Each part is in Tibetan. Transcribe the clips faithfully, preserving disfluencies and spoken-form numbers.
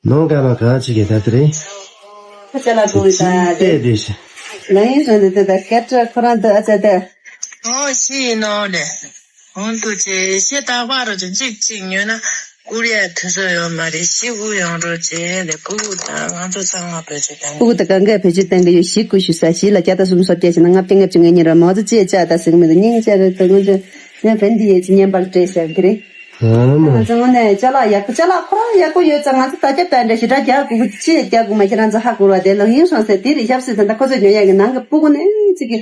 ནང་ཀ་མ་ག་ཅིག་གི་ད་དེ་རེད། ཁ་ཅ་ལག་བཟོ་བའི་ད་དེ་དེ་དེ་ཤི། ལ་ཡིན་ཟོན་དེ་དེ་ད་སྐད་ཆ་ཁོ་རང་དུ་ཨ་ཅག་དེ། ཨོ་ཤི་ཡིན་ནོ་ལེ། ཧོན་དུ་ཅེ་ཤེ་ད་བ་རོ་ཅེ་གཅིག་གཅིག་ཉོས་ན་ཀུ་རི་ཡ་དུས་ཚོད་ཡོད་མ་རེད། ཤི་གུ་ཡོང་རོ་ཅེ་ལེ། ཕྲུ་གུ་དང་ང་ཚོ་ཚང་མ་བེད་སྤྱོད་བཏང་། ཕྲུ་གུ་དང་གང་ག་བེད་སྤྱོད་བཏང་གི་ཡོད། ཤི་གུ་ཞུ་ས་ཤི་ལ་བརྒྱ་དང་སུམ་ཅུ་སོ་བརྒྱད་ཤི་ན་ལྔ་བརྒྱ་ལྔ་བཅུ་ང་གཉིས་ར་མོ་ཚོ་ཅེ་ཅག་ད་ཟིག་མི་འདུག་སྙིང་ཅག་རེད་དུ་ངོ་ཅེ་ང་བན་དི་ཡེ་ཅི་ཉན་པར་སྤྲད་ཤག་གི་རེད། ང་ཚོ་དངོས་གནས་ཅ་ལག་ཡག་པོ་ཅ་ལག་ཁོ་རང་ཡག་པོ་ཡོད་ཙང་ང་ཚོ་ད་སྐྱབས་དང་འདྲ་ཞེ་དྲག་རྒྱག་དགོས་ཀྱི་ཅི་རྒྱག་དགོས་མ་ཁྱེད་རང་ཚོ་ཧ་གོ་བ་དེ་ལག་གཡེང་སོང་ཟེར་དེ་རེད་ཞབས་སི་ད་ལྟ་ཁོ་ཚོས་ཉོ་ཡག་གི་ནང་གི་སྤུ་གུ་ནས་ཅིག་གི་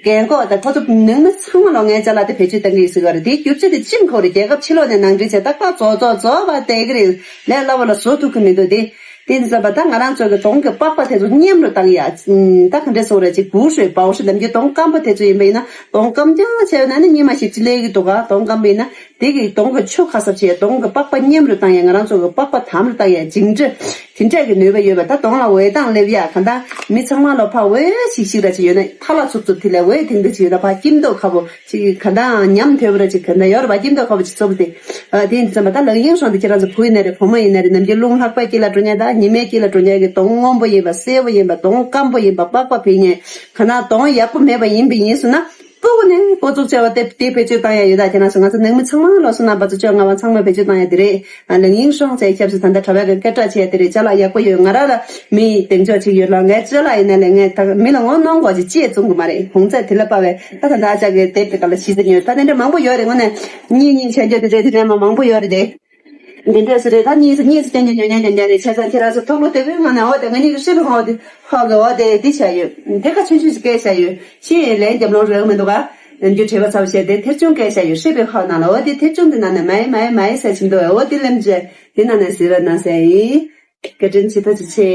རྒན་གོག་ད་ཁོ་ཚོ་ནང་མི་ཚང་མ་ལོ་ངའི་ཅ་ལག་དེ་བེད་སྤྱོད་གཏང་གི་ཡོད་ཟེར་བ་རེད། དེ་བསྒྱུར་བཅོས་དེ་ཅིམ་ཁོ་རེད། རྒྱལ་ཁབ་ཕྱི་ལོགས་ནས་ནང་འདྲེན་བྱས་ད་ཁ་རྫོགས་རྫོགས་རྫོགས་པ་བལྟས་གི་རེད། ལས་སླ་བོ་ལ་བཟོ་ཐུབ་གི་མི་འདུག་དེ་དེ་ཡིན་ཙམ་པ་ད་ང་རང་ཚོ་གི་གདོང་གི་པགས་པ་དེ་ཚོ་མཉམ་རུ་བཏང་ཡ། ད་ག་འདྲས་སོང་རེད་ཅིག་གུ་ཧྲེ་བའོ་ཧྲེ་ནམ་རྒྱུན་གདོང་སྐམ་པོ་དེ་ཚོ་ཡིན་པ་ཡིན་ན་གདོང་སྐམ་རྐྱང་བྱས་ན་ནི་ཉི་མ་བཞི་བཅུ་སླེབས་ཀྱི་འདུག་ག་གདོང་སྐམ་པོ་ཡིན་ན། དེ་གི་གདོང་གི་ཆུ་ཁ་གསབ་བྱེད། གདོང་གི་པགས་པ་མཉམ་རུ་བཏང་ཡས། ང་རང་ཚོ་གི་པགས་པ་དམ་རུ་བཏང་ཡས། འཇིང་འདྲ་དེ་འདྲས་ཀྱི་ནུས་པ་ཡོད་པ། ད་གདོང་ལ་འོད་མདངས་སླེབས་ཡ་ག་འདྲ་མི་ཚང་མ་ལོ་ཕ་འོད་ཞིག་ཞིག་ར་ཅིག་ཡོད་ན་ཐ་ལ་ཚུབ་ཚུབ་དེ་ལས་འོད་ཐིང་ཐིང་ཅིག་ཡོད་ན་ཕ་སྐྱིད་མདོག་ཁ་པོ་ཅིག་ག་འདྲ་ཉམས་དོད་པོ་ར་ཅིག་ག་འདྲ་ཡོད་ར་ཕ་སྐྱིད་མདོག་ཁ་པོ་ཅིག་ཚུབ་སྟེ། ཨ་དེ་ཡིན་ཙམ་པ་ད་ལག་གཡེང་སོང་དེ་ཁྱེད་རང་ཚོ་བུ་ཡིན་ན་རེད་བུ་མོ་ཡིན་ན་རེད་ནམ་རྒྱུན་རླུང་ལྷགས་པ་དཀྱིལ་ལ་འགྲོ་ཉན་ད་ཉི་མའི་དཀྱིལ་ལ་འགྲོ་ཉན་གི་གདོང་སྔོན་པོ་ཡིན་པ་གསལ་པོ་ཡིན་པ་གདོང་སྐམ་པོ་ཡིན་པ་པགས་པ་ཕིག་ཉན་ག་འདྲ་གདོང་ཡག་པོ་མེད་པ་ཡིན་པ་ཡིན་སོང་ན། སྤུ་གུ་ནས་འགོ་བཙུགས་བྱས་པ་དེ་དེ་བེད་སྤྱོད་བཏང་ཡ་ཡོད་ད་ཁྱེད་རང་ཚོ་ང་ཚོ་ནང་མི་ཚང་མ་ལོ་སོ་ན་པ་ཚོ་བཅོ་ལྔ་པ་ཚང་མས་བེད་སྤྱོད་བཏང་ཡ་དེ་རེད། ཨ་ལག་གཡེང་སོང་ཚེ་སྐྱབས་སུ་ད་ལྟ་གྲྭ་པའི་སྐད་གྲགས་ཆེ་ཡ་དེ་རེད། ཅ་ལག་ཡག་པོ་ཡོད། ང་རང་ལ་མི་གདེང་འཇོག་ཅིག་ཡོད་ལ་ངའི་ཅ་ལག་ཡིན་ན་ལས་ངས་ད་མི་ལ་ངོ་གནོང་དགོས་ཅིག་ཅེས་བཙུགས་གི་མ་རེད། གོང་ཚད་དེ་ལ་དཔའ་བས་ད་ད་ད་ཅག་གི་དེབ་དེ་ག་ལ་ཤི་ཟེར་ཉོས་ད་དེ་འདྲ་མང་པོ་ཡོད་རེད། དངོས་གནས་གཉིས་གཉིས་བྱས་འཇོག་དེ་རེད། དེ་འདྲ་མ་མང་པོ་ཡོད་རེད་དེ། འདི་འདྲས་སུ་རེད། ད་གཉིས་སུ་གཉིས་སུ་རྐྱང་རྐྱང་ཉོ་ཉན་རྐྱང་རྐྱང་རེད། བྱས་ཙང་ཁྱེད་རང་ཚོ་ཐོག་ལོ་དེ་བས་ང་ནས་འོ་དེ་ང་གཉིས་ཀྱི་ཧྲིལ་ཧོ་དེ་ཧོ་གི་འོ་དེ་འདི་བྱ་ཡོད། དེ་ཁ་ཆུང་ཆུང་ཞིག་སྐད་བྱ་ཡོད། ཤི་ཡི་ལན་རྒྱབ་ལོང་རེག་མི་འདུག་ག་རྒྱུ་བྲེལ་བ་ཚ་བ་བྱས་དེ་ཐེར་ཆུང་སྐད་བྱ་ཡོད། ཧྲིལ་བའི་ཧོ་ནང་ལ་འོ་དེ་ཐེར་ཆུང་དེ་ནང་ནས་མའི་མའི་མའི་ཟེར་ཕྱིན་འདུག་འོ་དེ་ལེམ་བྱས་དེ་ནང་ནས་ཟེར་བ་ནང་ཟེར་ཡིན། བཀའ་དྲིན་ཆེ། ཐུགས་རྗེ་ཆེ།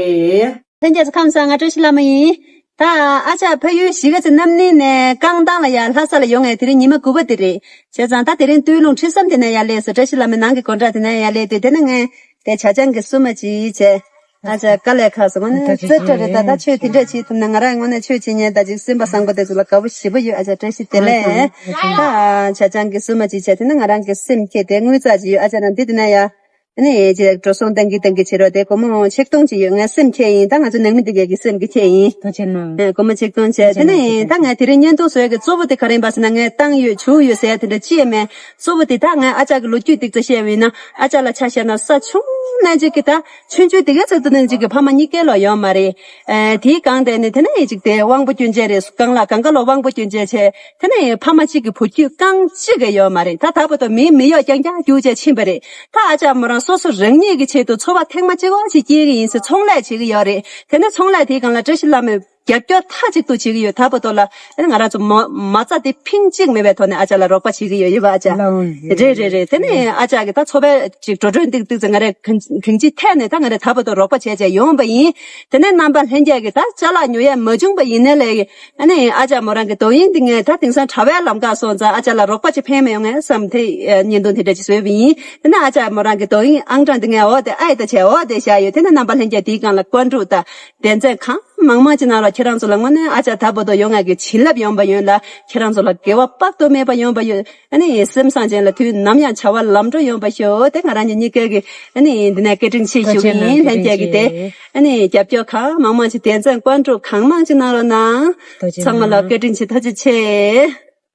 ལྷན་རྒྱས་ཚོ་ཁམས་བཟང་། ང་བཀྲ་ཤིས་བླ་མ་ཡིན། ད་ཨ་ཅག་ཕ་ཡུལ་གཞིས་ཀ་རྩེ་རྣམ་གླིང་ནས་རྐང་ཐང་ལ་ཡར་ལྷ་ས་ལ་ཡོང་ངས་དེ་རིང་ཉི་མ་དགུ་པ་དེ་རེད། བྱས་ཙང་ད་དེ་རིང་སྟོད་ལུང་ཁྲི་ཟམ་དེ་ནས་ཡར་སླེབས་སོང་། བཀྲ་ཤིས་བླ་མའི་ནང་གི་སྒོ་འགྲམ་དེ་ནས་ཡར་སླེབས་དུས་དེ་ན་ངས་དེ་ཇ་ཆང་གི་བསུ་མ་ཅིག་བྱས། ཨ་ཅག་དཀའ་ལས་ཁག་སོང་། དངོས་གནས་རྩེ་སྤྲ་རེད། ད་ད་ཆོས་དེ་འདྲ་བྱེད་ཐུབ་ན་ང་རང་དངོས་གནས་ཆོས་བྱེད་མཁན་ད་ཅིག་སེམས་པ་བཟང་པོ་དེ་ཚོ་ལ་དགའ་པོ་ཞེ་པོ་ཡོད། ཨ་ཅག་བཀྲ་ཤིས་བདེ་ལེགས། ད་ཇ་ཆང་གི་བསུ་མ་ཅིག་བྱས་དེ་ན་ང་རང་གི་སེམས་བསྐྱེད་དེ་དངུལ་རྩ་ཅིག་ཡོད། ཨ་ཅག་ནང་འདི་དེ་ན་ཡ། ཨ་ནི་ཅེས་འགྲོ་སོང་བཏང་གི་བཏང་གི་བྱེད་རོགས་དེ་སྒོར་མོ་ཆིག་སྟོང་ཅིག་ཡོད། ངའི་སེམས་ཁྱེད་ཡིན། ད་ང་ཚོ་ནང་མི་འདི་གས་ཀྱི་སེམས་ཀྱི་ཁྱེད་ཡིན། ཐུགས་རྗེ་གནང་། ཨ་སྒོར་མོ་ཆིག་སྟོང་བྱས། དེ་ནས་ཡིན་ད་ངས་དེ་རིང་བརྙན་ཐུང་བཟོ་ཡས་ཀྱི་གཙོ་བོ་དེ་ག་རེ་ཡིན་པ་ཟེར་ན་ངས་བཏང་ཡོད་བྱུག་ཡོད་ཟེར་ཡ་དེ་འདྲ་ཅི་ཡང་མེད། གཙོ་བོ་དེ་ད་ངས་ཨ་ཅག་གི་ལོ་རྒྱུས་ཏིག་ཙམ་བཤད་པ་ཡིན་ན་ཨ་ཅག་ལ་ཆ་བཞག་ན་ས་ཆུང་ནས་ཅིག་གི་ད་ཆུང་ཆུང་དེ་གས་ཚོད་དུ་ནས་ཅིག་གི་ཕ་མ་གཉིས་ཀའི་ལོ་ཡོད་མ་རེད། ཨ་དེའི་སྒང་དེ་ནས་དེ་ནས་ཡིན་ཅིག་དེ་དབང་པོ་སྐྱོན་ཅན་རེད། སྒང་ལ་སྒང་ག་ལོ་དབང་པོ་སྐྱོན་ཅན་བྱས། དེ་ནས་ཕ་མ་གཅིག་གི་བུ་རྒྱུད་རྐང་གཅིག་གི་ཡོད་མ་རེད། ད་ད་བར་དུ་མིའི་མི་གཡོག་རྐྱང་རྐྱང་རྒྱུགས་བྱས་ཕྱིན་པ་རེད། ད་ཨ་ཅག་མོ་རང་སོ་སོ་རང་ཉིད་ཀྱི་ཆེད་དུ་འཚོ་བ་ཐེངས་མ་གཅིག་པོ་ཞིག་སྐྱེལ་གྱི་ཡིན་ཟེར་ཚོང་ལས་བྱེད་ཀྱི་ཡོད་རེད། དེ་ནས་ཚོང་ལས་དེའི་སྒང་ལ་བཀྲ་ཤིས་བླ་མས་རྒྱབ་སྐྱོར་མཐའ་གཅིག་ཏུ་བྱེད་ཀྱི་ཡོད། ད་བར་དུ་ལ་ཨ་ནི་ང་རང་ཚོ་མ་མ་རྩ་དེ་ཕིང་གཅིག་མེད་པའི་ཐོག་ནས་ཨ་ཅག་ལ་རོགས་པ་བྱེད་ཀྱི་ཡོད། ཡོད་པ་ཨ་ཅག་ལགས་འོང་། རེད་རེད་རེད། དེ་ནས་ཨ་ཅག་གི་ད་འཚོ་བའི་ཅིག་འགྲོ་གྲོན་ཏིག་ཏིག་ཙམ་ང་རས་གང་གང་ཅིའི་ཐད་ནས་ད་ང་རས་ད་བར་དུ་རོགས་པ་བྱས་བྱས་ཡོང་པ་ཡིན། དེ་ནས་རྣམ་པ་ལྷན་རྒྱས་ཀྱིས་ད་ཅ་ལག་ཉོ་ཡས་མ་བྱུང་པ་ཡིན་ནའི་ལས། ཨ་ནི་ཨ་ཅག་མོ་རང་གི་དོ་དབྱིངས་འདི་ངས་ད་དེང་སང་གྲྭ་པའི་ལམ་ཁ་སོང་ཙང་ཨ་ཅག་ལ་རོགས་པ་ཅིག་ཕན་མི་ཡོང་ངས་བསམ་དེ་ཨ་བརྙན་ཐུང་དེ་འདྲ་ཅིག་བཟོས་པ་ཡིན། དེ་ནས་ཨ་ཅག་མོ་རང་གི་དོ་དབྱིངས་ཨང་གྲངས་འདི་ངས་འོ་དེ་ཨའི་ད་བྱས་འོ་དེ་བཞག་ཡོད། དེ་ནས་རྣམ་པ་ལྷན་རྒྱས་དེའི་སྒང་ལ་བཀའ་འགྲུབ་དང་སྡེ་ཚན་གང་མང་མང་ཅིག་ནང་ལ་ཁྱེད་རང་ཚོ་ལ་དངོས་གནས་ཨ་ཅག་ད་བར་དུ་ཡོང་ངས་ཀྱི་བྱིན་རླབས་ཡོང་པ་ཡོད་ལ་ཁྱེད་རང་ཚོ་ལ་དགེ་བ་དཔག་ཏུ་མེད་པ་ཡོང་པ་ཡོད། ཨ་ནི་སེམས་བཟང་ཅན་ལ་དུས་ནམ་ཡང་བྱ་བ་ལམ་འགྲོ་ཡོང་པ་ཤོག་དེ་ང་རང་ཉིད་གཉིས་ཀའི་གི་ཨ་ནི་འདི་ནས་བཀའ་དྲིན་ཆེ་ཞུ་གི་ཡིན། ལྷན་རྒྱས་ཀྱི་དེ་ཨ་ནི་རྒྱབ་སྐྱོར་གང་མང་མང་ཅིག་སྡེ་ཚན་བཀའ་འགྲུབ་གང་མང་ཅིག་གནང་རོགས་གནང་། ཚང་མ་ལ་བཀའ་དྲིན་ཆེ། ཐུགས་རྗེ་ཆེ།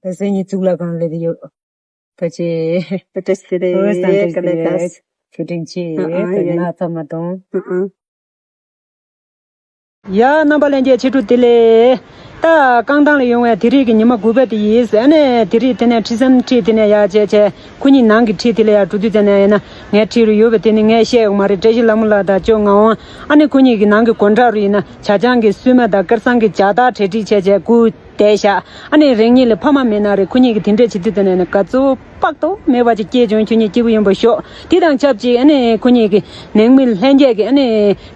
ད་སེ་ཉིད་གཙུག་ལག་ཁང་ལས་ཡོད། ཐུགས་རྗེ་ཆེ། བཀྲ་ཤིས་བདེ་ལེགས། བཀྲ་ཤིས་བདེ་ལེགས། ཐུགས་རྗེ་ཆེ། ཨ་ཨ་ཡ། ན་ཚ་མ་གཏོང་། ཨ་ཨ། ཡ་རྣམ་པ་ལྷན་རྒྱས་ཕྱི་དྲོ་བདེ་ལེགས། ད་རྐང་ཐང་ལ་ཡོང་བའི་དེ་རིང་གི་ཉི་མ་དགུ་པ་དེ་ཡིན། ཨ་ནི་དེ་རིང་དེ་ནས་ཁྲི་སེམས་ཁྲི་དེ་ནས་ཡར་བྱས་བྱས་ཁོ་གཉིས་ནང་གི་ཁྲི་དེ་ལ་ཡར་འགྲོ་དུས་ཙམ་ནས་ཡིན་ན་ངའི་ཁྲི་རུ་ཡོད་པ་དེ་ནི་ངས་བཤད་ཡོད་མ་རེད། བཀྲ་ཤིས་ལྷ་མོ་ལགས་དང་ཅོ་ངག་དབང་ཨ་ནི་ཁོ་གཉིས་ཀྱི་ནང་གི་སྒོ་འགྲམ་རུ་ཡིན་ན་ཇ་ཆང་གི་བསུ་མ་དང་སྐལ་བཟང་གི་ཇ་རྟགས་གྲ་སྒྲིག་བྱས་བྱས་སྒུག་བསྡད་བཞག་ཨ་ནི་རང་ཉིད་ལ་ཕ་མ་མེད་ན་རེད། ཁོ་གཉིས་ཀྱིས་དེ་འདྲས་བྱེད་དུས་དེ་ནས་ནི་དགའ་ཚོར་དཔག་ཏུ་མེད་པ་ཅིག་སྐྱེས་བྱུང་། ཁྱོད་གཉིས་སྐྱིད་པོ་ཡོང་བ་ཤོག་དེ་དང་ཆབས་ཅིག་ཨ་ནི་ཁོ་གཉིས་ཀྱི་ནང་མི་ལྷན་རྒྱས་ཀྱིས་ཨ་ནི་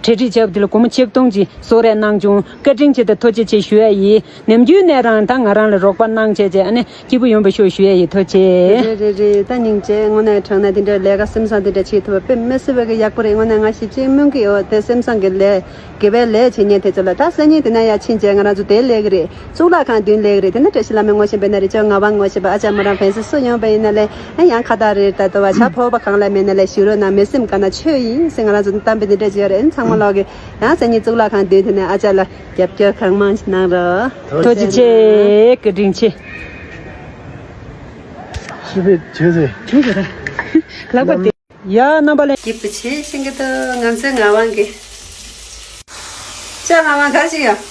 གྲ་སྒྲིག་བྱས་པ་དེ་ལ་སྒོར་མོ་ཆིག་སྟོང་ཅིག་གསོལ་རས་གནང་བྱུང་། བཀའ་དྲིན་ཆེ་དང་ཐུགས་རྗེ་ཆེ་ཞུ་ཡ་ཡིན། ནམ་རྒྱུན་ནས་རང་ད་ང་རང་ལ་རོགས་པ་གནང་བྱས་བྱས་ཨ་ནི་སྐྱིད་པོ་ཡོང་བ་ཤོག་ཞུ་ཡ་ཡིན། ཐུགས་རྗེ་ཆེ། རེད་རེད་རེད། ད་སྙིང་རྗེ། དངོས་གནས་དྲང་གནས་དེ་འདྲའི་ལས་ཀ་སེམས་བཟང་དེ་འདྲ་བྱེད་ཐུབ་པ་དཔེ་མི་སྲིད་པའི་གི་ཡག་པོ་རེད། དངོས་གནས་ང་ཞེ་ཅིག་སྨོན་གི་ཡོད་དེ་སེམས་བཟང་གི་ལས། དགེ་བའི་ལས་བྱེད་མཁན་དེ་ཚོ་ལ། ད་སང་ཉིན་དེ་ན་ཡར་ཕྱིན་བྱས་ང་རང་ཚོ་དེ་ལས་ཀྱི་རེད། གཙུག་ལག་ ཁང་བདུན་ལེགས་རེད། དེ་ནས་བཀྲ་ཤིས་བླ་མའི་ངོ་ཤེས་པའི་ན་རེ་ཅོ་ང་བ་ངོ་ཤེས་པ་ཨ་ཅག་མོ་རང་ཕན་སུ་སུ་ཡོང་པ་ཡིན་ན་ལས་ཨ་ཡང་ཁ་བཏགས་རེད། ད་ལྟ་བ་ཆ་ཕོ་བ་གང་ལ་མེད་ན་ལས་ཞུ་རོགས་གནང་། མི་སེམས་དགའ་ན་ཆོས་ཡིན་ཟེར་ང་རང་ཚོ་གཏམ་དཔེ་འདི་འདྲ་ཅིག་ཡོད་རེད། ཨ་ནི་ཚང་མ་ལོག་གི་ཡང་སང་ཉིན་གཙུག་ལག་ཁང་མདུན་དེ་ནས་ཨ་ཅག་ལ་རྒྱབ་སྐྱོར་གང་མང་ཞིག་གནང་རོགས། ཐུགས་རྗེ་ཆེ། བཀའ་དྲིན་ཆེ། ཤི་བའི་བྱོས་ཟེར། ལག་པ་དེ། ཡ་རྣམ་པ་ལེན། སྐྱིད་པོ་བྱེད་ཤེས་ཀྱི་འདུག་ང་ཚོའི་ངག་དབང་གི། ཅག་ངག་དབང་ག་རེ་ཞིག་ཡོད།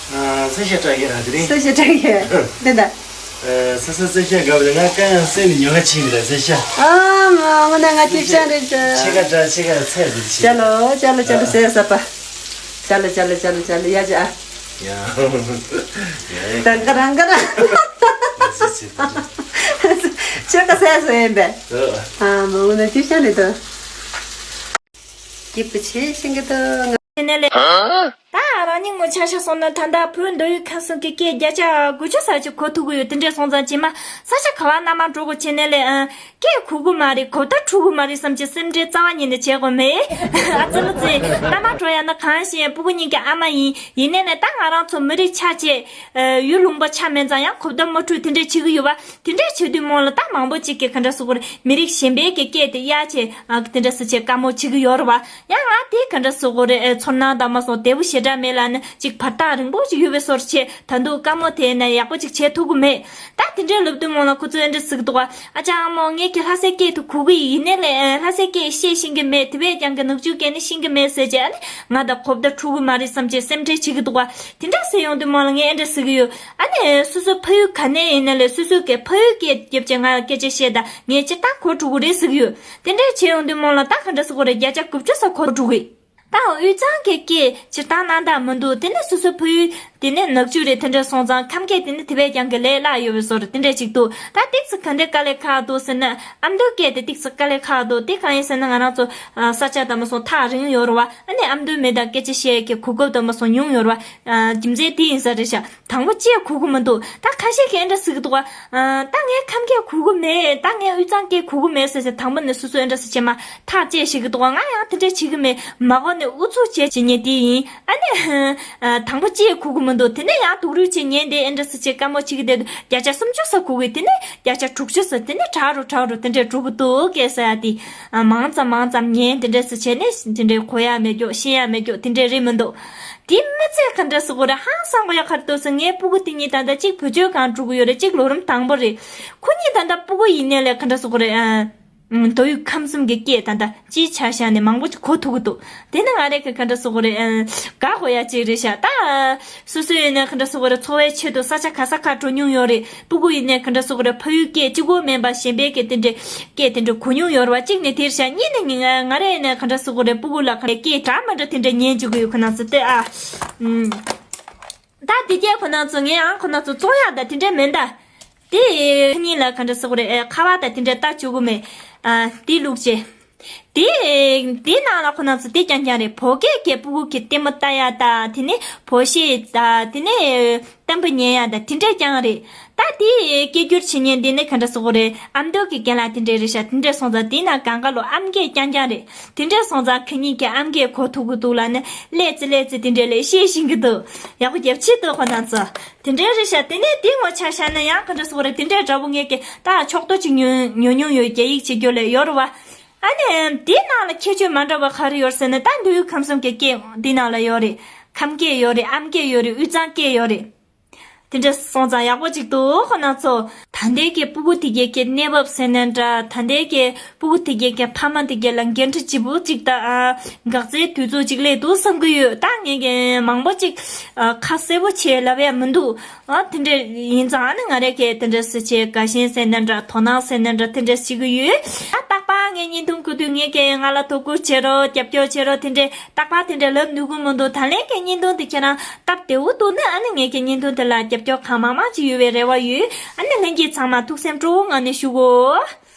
ཨ། ས་ཞབས་བཀྲ་ཤིས་ར་དེ་རིང་། ས་ཞབས་བཀྲ་ཤིས་འདི་འདྲ། ཨ། ས་ས་ས་ཞབས་དགའ་བ་ལ་ང་ཀ་ཡང་སེམས་ནས་ཉོ་ག་ཕྱིན་གི་ར་ས་ཞབས། ཨ་མ་ང་ན་ང་སྐྱིད་ཤང་རེད་ཅག་ཆེ་ཁ་འདྲ་ཆེ་ཁ་ཚད་འདི་ཆེ། ཅག་ལོ་ཅག་ལོ་ཅག་ལོ་ཟས་ཟ་པ། ཅག་ལོ་ཅག་ལོ་ཅག་ལོ་ཅག་ལོ་ཡ་ཅག་ཡ། ཡ། རང་ག་རང་ག་རང་། ཆོས་ཀ་ཟས་ཟ་ཡིན་པས། ཨ་མ་ང་ན་སྐྱིད་ཤང་རེད་དོ། སྐྱིད་པོ་བྱེད་ཤེས་ཀྱི་འདུག་དེ་ནས་ལས། ད་རང་ཉིད་ངོ་ཆ་ཤ་སོང་ན་ད་ལྟ་བོད་མདོ་དབུས་ཁམས་གསུམ་གྱི་སྐད་བརྒྱ་ཆ་དགུ་བཅུ་ཙམ་ཅིག་གོ་ཐུབ་ཀྱི་ཡོད། དེ་འདྲས་སོང་ཙང་རྗེས་མ་ས་ཆ་ག་བ་ན་མ་འགྲོ་དགོས་བྱས་ནས་ལས། སྐད་གོ་གི་མ་རེད། གོ་བརྡ་འཕྲོད་གི་མ་རེད་བསམ་གྱི་སེམས་ཁྲལ་རྩ་བ་ཉིད་ནས་བྱེད་དགོས་མེད། ཨ་ཙི་ལ་ཙི་ན་མ་འགྲོ་ཡ་ན་གང་ཤེས། སྤུ་གུ་གཉིས་ཀྱི་ཨ་མ་ཡིན། ཡིན་ནས་ནས་ད་ང་རང་ཚོ་མི་རིགས་ཆ་བྱས། ཡུལ་ལུང་པ་ཆ་མེད་ཙང་ཡང་གོ་བརྡ་མ་འཕྲོད་དེ་འདྲས་བྱེད་གི་ཡོད་པ། དེ་འདྲས་བྱེད་དུས་མོ་ལ་ད་མང་པོ་ཅིག་གིས་ག་འདྲ་ཟེར་དགོས་རེད། མི་རིགས་གཞན་པའི་གི་སྐད་དེ་གཡར་བྱས་ཨ་དེ་འདྲ་ཟེར་བྱས་དཀའ་མོ་བྱེད་གི་ཡོད་རེད་བ། ཡང་ང་དེ་ག་འདྲ་ཟེར་དགོས་རེད། ཨེ། ཚོར་སྣང་དང་མ་སོང་བདེ་པོ་ཞེ་དྲག་མེད་ལ་ནི་ཅིག་བར་ཐག་རིང་པོ་ཞིག་ཡོད་པའི་བཟོ་འདྲ་བྱས། ད་དུང་དཀའ་མོ་དེ་ནས་ཡག་པོ་ཅིག་བྱེད་ཐུབ་གི་མེད། ད་དེ་འདྲའི་ལབ་དུས་མོ་ལ་ཁོ་ཚོས་ཨེ་འདྲ་ཟེར་གི་འདུག་བ། ཨ་ཅག་ཨ་མོ་ངས་ཀྱི་ལྷ་སའི་སྐད་དེ་གོ་གི་ཡིན། ཡིན་ནའི་ལས་ལྷ་སའི་སྐད་བཤད་ཤེས་ཀྱི་མེད། དེ་བས་ཀྱང་གི་ནག་ཆུའི་སྐད་ནི་ཤེས་ཀྱི་མེད་ཟེར་བྱས། ཨ་ནི་ང་དང་གོ་བརྡ་འཕྲོད་གི་མ་རེད་བསམ་བྱས་སེམས་ཁྲལ་བྱེད་ཀྱི་འདུག་བ། དེ་འདྲ་ཟེར་ཡོང་དུས་མོ་ལ་ངས་ཨེ་འདྲ་ཟེར་གི་ཡོད། ཨ་ནི་སོ་སོའི་ཕ་ཡུལ་ག་ནས་ཡིན་ན་ལས་སོ་སོའི་སྐད་ཕ་ཡུལ་སྐད་རྒྱབ་བྱས་ང་སྐད་ཆ་བཤད་ད་ངས་སྤྱིར་བཏང་གོ་འགྲོ་གི་རེད་ཟེར་གི་ཡོད། དེ་འདྲ་བྱས་ཡོང་དུས་མོ་ལ་ད་ག་འདྲ་ཟེར་དགོས་རེད། བརྒྱ་ཆ་དགུ་བཅུ་ཙམ་གོ་འགྲོ་གི། ད་དབུས་གཙང་གི་སྐད་སྤྱིར་བཏང་སྣང་དག་མི་འདུག་དེ་ནས་སོ་སོའི་ཕ་ཡུལ་དེ་ནས་ནག་ཆུ་རེད། དེ་འདྲ་སོང་ཙང་ཁམས་སྐད་དེ་ནི་དེ་བས་ཀྱང་གི་ལས་སླ་ཡོད་པའི་བཟོ་འདྲ་དེ་འདྲ་ཅིག་འདུག་ད་ཏིག་ཙི་ག་འདྲ་དཀའ་ལས་ཁག་འདུག་ཟེར་ན་ཨ་མདོའི་སྐད་དེ་ཏིག་ཙི་དཀའ་ལས་ཁག་འདུག་དེ་གང་ཡིན་ཟེར་ན་ང་རང་ཚོ་ས་ཆ་དང་མ་སོང་ཐག་རིང་ཡོད་རེད་བ། ཨ་ནི་ཨ་མདོའི་མི་དང་སྐད་ཆ་བཤད་ཀྱི་གོ་སྐབས་དང་མ་སོང་ཉུང་ཡོད་རེད་བ། རྒྱུ་མཚན་དེ་ཡིན་ས་རེད་ཤག་དང་པོ་ཅིག་གོ་གི་མི་འདུག་ད་ཁ་ཤས་ཀྱིས་ཨེ་འདྲ་ཟེར་གི་འདུག་བ། ཨ། ད་ངས་ཁམས་སྐད་གོ་གི་མེད། ད་ངས་དབུས་གཙང་སྐད་གོ་གི་མེད་ཟེར་ཟེར་དང་པོ་ནས་སོ་སོས་ཨེ་འདྲ་ཟེར་བྱས་མ་ཐག་བཅད་བྱེད་གི་འདུག་བ། ང་ཡང་དེ་འདྲ་བྱེད་གི་མེད། མ་གོ་ནས་ཨུ་ཚུགས་བྱས་བྱེད་ཉན་དེ་ཡིན། ཨ་ནི། ཨ། དང་པོ་ཅིག་གོ་གི་མི་འདུག་དེ་ནས་ཡང་སྡུག་རུས་བྱས་ཉན་དེ་ཨེ་འདྲ་ཟེར་བྱས་དཀའ་མོ་བྱེད་གི་བསྡད་འདུག་བརྒྱ་ཆ་སུམ་ཅུ་ཙམ་གོ་གི། དེ་ནས་བརྒྱ་ཆ་དྲུག་ཅུ་ཙམ། དེ་ནས་དྲག་རུ་དྲག་རུ་དེ་འདྲས་འགྲོ་གི་འདུག་སྐད་ཟེར་ཡ་དེ། ཨ། མང་ཙམ་མང་ཙམ་ཉན་དེ་འདྲས་ཟེར་བྱས་ནས་དེ་འདྲས་གོ་ཡ་མེད་རྒྱུ་ཤེས་ཡ་མེད་རྒྱུ་དེ་འདྲས་རེད་མི་འདུག་དེ་མི་ཚད་ག་འདྲ་ཟེར་དགོས་རེད། ཧང་སང་དགོས་ཡ་ག་རེ་འདུག་ཟེར། ངའི་སྤུ་གུ་དེ་གཉིས་ད་ལྟ་གཅིག་བུ་བཅོལ་ཁང་འགྲོ་གི་ཡོད་རེད། གཅིག་ལོ་རིམ་དང་པོ་རེད། ཁོ་གཉིས་ད་ལྟ་སྤུ་གུ་ཡིན་ནའི་ལས་ག་འདྲ་ཟེར་དགོས་རེད། ཨ། མདོ་དབུས་ཁམས་གསུམ་གྱི་སྐད་ད་ལྟ་སྤྱིའི་ཆ་བཞག་ནས་མང་པོ་ཅིག་གོ་ཐུབ་ཀྱི་འདུག་དེ་ནི་ང་རང་གི་ག་འདྲ་ཟེར་དགོས་རེད། ཨ། དགའ་དགོས་ཡ་གཅིག་རེད་ཤག་ད་སོ་སོ་ཡིན་ནའི་ག་འདྲ་ཟེར་དགོས་རེད། འཚོ་བའི་ཆེད་དུ་ས་ཆ་ག་ས་ག་འགྲོ་མྱོང་ཡོད་རེད། སྤུ་གུ་ཡིན་ནའི་ག་འདྲ་ཟེར་དགོས་རེད། ཕ་ཡུལ་སྐད་གཅིག་པོ་མིན་པ་གཞན་པའི་སྐད་དེ་འདྲའི་སྐད་དེ་འདྲ་གོ་མྱོང་ཡོད་རེད་བ། གཅིག་ནས་དེར་བཞག་གཉིས་ནས་ང་ང་རང་ཡིན་ནའི་ག་འདྲ་ཟེར་དགོས་རེད། སྤུ་གུ་ལ་ག་སྐད་འདྲ་མི་འདྲ་དེ་འདྲ་ཉན་བཅུག་གི་ཡོད། ཁོ་ན་ཚོ་དེ་ཨ། ཨུམ། ད་དེ་གས་ཁོ་ན་ཚོ་ངས་ཨང་ཁོ་ན་ཚོ་བཙོང་ཡག་ད་དེ་འདྲ་མིན་ད། དེ་ཁ་ཉིན་ལ་ག་འདྲ་ཟེར་དགོས་རེད། ཨེ། ཁ་བ་ད་དེ་འདྲ་ལྟ་བཅུག་གི་མེད། ཨ། དེ་བླུགས་བྱས། དེ་དེ་ནང་ལ་ཁོ་ན་ཚོ་དེ་རྐྱང་རྐྱང་རེད། བོད་སྐད་ཀྱི་སྤུ་གུ་གི་ལྟད་མོ་ལྟ་ཡ་ད་དེ་ནས་བོད་གཞས་ད་དེ་ནས་གཏམ་དཔེ་ཉན་ཡ་ད་དེ་འདྲ་རྐྱང་རེད། ད་དེ་སྐད་སྒྱུར་བྱེད་མཁན་དེ་ནི་ག་འདྲ་ཟེར་དགོས་རེད། ཨ་མདོ་གི་རྒན་ལགས་དེ་འདྲ་རེད་ཤག་དེ་འདྲ་སོང་ཙང་དེ་ན་གང་ག་ལོ་ཨམ་སྐད་རྐྱང་རྐྱང་རེད། དེ་འདྲ་སོང་ཙང་ཁ་ཉིན་གྱི་ཨམ་སྐད་གོ་ཐུབ་ཀྱི་འདུག་ལ་ནི་ལེ་ཙི་ལེ་ཙི་དེ་འདྲ་ལས་བཤད་ཤེས་ཀྱི་འདུག་ཡག་པོ་རྒྱབ་ཆེ་འདུག་ཁོ་ན་ཚོ། དེ་འདྲ་རེད་ཤག་དེ་ནས་དེ་ངོ་ཆ་བཞག་ན་ཡང་ག་འདྲ་ཟེར་དགོས་རེད། དེ་འདྲ་འདྲ་པོ་ངས་ཀྱི་ད་ཕྱོགས་གཏོགས་ཅིག་ཉོ་ཉོ་མྱོང་ཡོད། རྒྱ་ཡིག་བྱེད་རྒྱུ་ལས་ཡོད་རེད་བ། ཨ་ནི་དེ་ནང་ལ་ཁྱད་ཆོས་མ་འདྲ་བ་ག་རེ་ཡོད་ཟེར་ན་ད་མདོ་དབུས་ཁམས་གསུམ་གྱི་སྐད་དེ་ནང་ལ་ཡོད་རེད། ཁམས་སྐད་ཡོད་རེད། ཨམ་སྐད་ཡོད་རེད། དབུས་གཙང་སྐད་ཡོད་རེད། དེ་འདྲ་སོང་ཙང་ཡག་པོ་ཅིག་འདུག་ཁོ་ན་ཚོ། ད་ལྟའི་གི་སྤུ་གུ་དེ་གའི་གི་གནས་བབ་ཟེར་ན་འདྲ། ད་ལྟའི་གི་སྤུ་གུ་དེ་གའི་གི་ཕ་མ་དེ་གའི་ལ་འགན་འཁྲི་ལྗིད་པོ་ཅིག་དང་། ཨ། འགག་རྩའི་དུས་ཚོད་ཅིག་སླེབས་འདུག་བསམ་གི་ཡོད། ད་ངས་གི་མང་པོ་ཅིག་ཨ། ཁ་གསལ་པོ་བྱས་ལབ་ཡ་མི་འདུག་ཨ། དེ་འདྲ་ཡིན་ཙང་ཨ་ནི་ང་རས་གི་དེ་འདྲ་སེ་བྱས་དགའ་ཞེན་ཟེར་ན་འདྲ། དོ་སྣང་ཟེར་ན་འདྲ། དེ་འདྲ་བྱེད་གི་ཡོད། ད་རྟག་པར་ངས་བརྙན་ཐུང་བཀོད་དུས་ངས་གི་ང་ལ་དོ་ཁུར་བྱེད་རོགས། རྒྱབ་སྐྱོར་བྱེད་རོགས། དེ་འདྲ་རྟག་པར་དེ་འདྲ་ལབ་ནུས་ཀྱི་མི་འདུག་ད་ལན་གྱི་བརྙན་ཐུང་དེ་ཁྱེད་རང་སྟབས་བདེ་བོ་འདུག་ན་ཨ་ནི་ངས་ཀྱི་བརྙན་ཐུང་དེ་ལ་རྒྱབ་སྐྱོར་གང་མང་མང་ཅིག་ཡོད་པའི་རེ་བ་ཡོད། ཨ་ནི་ལྷན་རྒྱས་ཚང་མ་ཐུགས་སེམས་སྤྲོ་བོ་ངང་ནས་བཞུགས་གོ།